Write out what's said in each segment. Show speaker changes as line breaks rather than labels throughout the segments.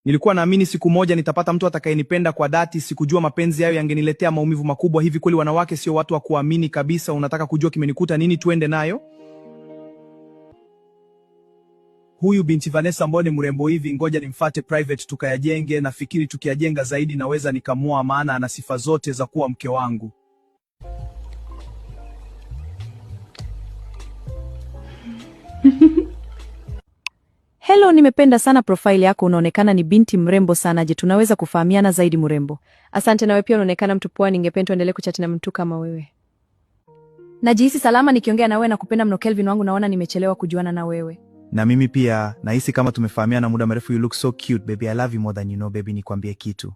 Nilikuwa naamini siku moja nitapata mtu atakayenipenda kwa dhati. Sikujua mapenzi hayo yangeniletea maumivu makubwa hivi. Kweli wanawake sio watu wa kuamini kabisa. Unataka kujua kimenikuta nini? Tuende nayo. Huyu binti Vanessa mbone mrembo hivi, ngoja nimfate private tukayajenge. Nafikiri tukiyajenga zaidi naweza nikamwoa, maana ana sifa zote za kuwa mke wangu.
Hello, nimependa sana profile yako, unaonekana ni binti mrembo sana. Je, tunaweza kufahamiana zaidi mrembo? Asante, nawe pia unaonekana mtu poa, ningependa tuendelee kuchat na mtu kama wewe. Najihisi salama nikiongea na wewe na kupenda mno Kelvin wangu, naona nimechelewa kujuana na wewe.
Na mimi pia nahisi kama tumefahamiana muda mrefu. You look so cute baby, I love you more than you know baby. Nikwambie kitu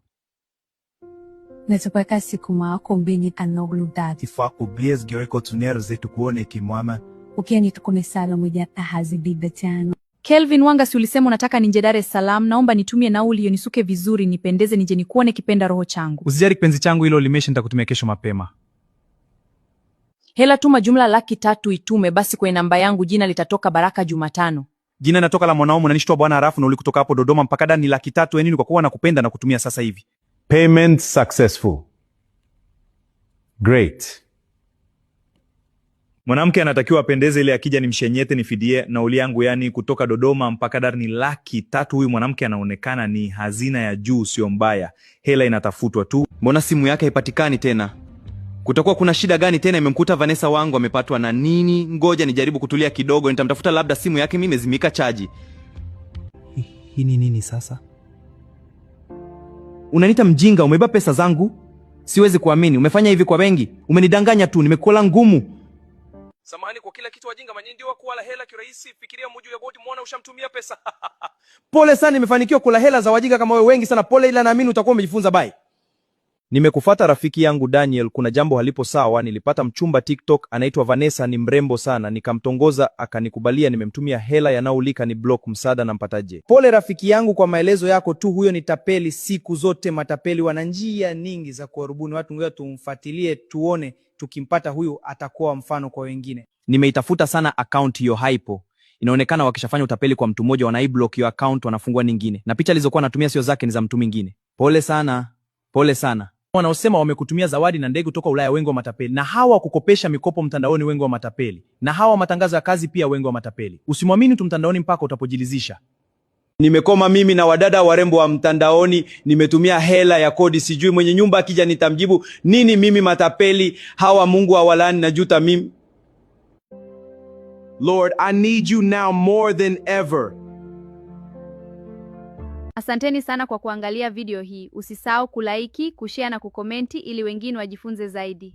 Kelvin Wanga, si ulisema unataka nije Dar es Salaam? Naomba nitumie nauli hiyo nisuke vizuri, nipendeze, nije nikuone kipenda roho changu.
Usijali kipenzi changu, hilo limesha, nitakutumia kesho mapema.
Hela tuma jumla 300,000 itume basi kwenye namba yangu, jina litatoka Baraka Jumatano.
Jina natoka la mwanaume unanishtua bwana, harafu nauli kutoka hapo Dodoma mpaka Dar ni 300,000 nini? Kwa kuwa nakupenda na kutumia sasa hivi.
Payment successful. Great.
Mwanamke anatakiwa apendeze ili akija nimshenyete nifidie nauli yangu, yani kutoka Dodoma mpaka Dar ni 300,000. Huyu mwanamke anaonekana ni hazina ya juu, sio mbaya, hela inatafutwa tu.
Mbona simu yake haipatikani tena? Kutakuwa kuna shida gani tena imemkuta Vanessa wangu? Amepatwa na nini? Ngoja nijaribu kutulia kidogo, nitamtafuta, labda simu yake mimi imezimika chaji.
Hii ni nini sasa?
Unaniita mjinga? Umeiba pesa zangu? Siwezi kuamini umefanya hivi kwa wengi. Umenidanganya tu, nimekula ngumu.
Samahani kwa kila kitu, wajinga manyinyi ndio kuwala hela kirahisi. Fikiria muju ya boti muona ushamtumia pesa. Pole sana, nimefanikiwa kula hela za wajinga kama wewe wengi sana. Pole, ila naamini utakuwa umejifunza. Bye. Nimekufata rafiki yangu Daniel, kuna jambo halipo sawa. Nilipata mchumba TikTok anaitwa Vanessa, ni mrembo sana, nikamtongoza akanikubalia, nimemtumia hela ya nauli ni block. Msaada nampataje? Pole rafiki yangu kwa maelezo yako tu, huyo ni tapeli. Siku zote matapeli wana njia nyingi za kuwarubuni watu. Ngoja tumfuatilie tuone, tukimpata huyu atakuwa mfano kwa wengine.
Nimeitafuta sana account hiyo, haipo. Inaonekana wakishafanya utapeli kwa mtu mmoja, wanaiblock hiyo account, wanafungua nyingine, na picha alizokuwa anatumia sio zake, ni za mtu mwingine. Pole sana, pole sana.
Wanaosema wamekutumia zawadi na ndege kutoka Ulaya, wengi wa matapeli, na hawa kukopesha mikopo mtandaoni, wengi wa matapeli, na hawa matangazo ya kazi pia wengi wa matapeli. Usimwamini tu mtandaoni mpaka utapojilizisha.
Nimekoma mimi na wadada warembo wa mtandaoni, nimetumia hela ya kodi, sijui mwenye nyumba akija nitamjibu nini? Mimi matapeli hawa, Mungu awalaani, najuta mimi.
Lord, I need you now more than ever.
Asanteni sana kwa kuangalia video hii. Usisahau kulaiki, kushare na kukomenti ili wengine wajifunze zaidi.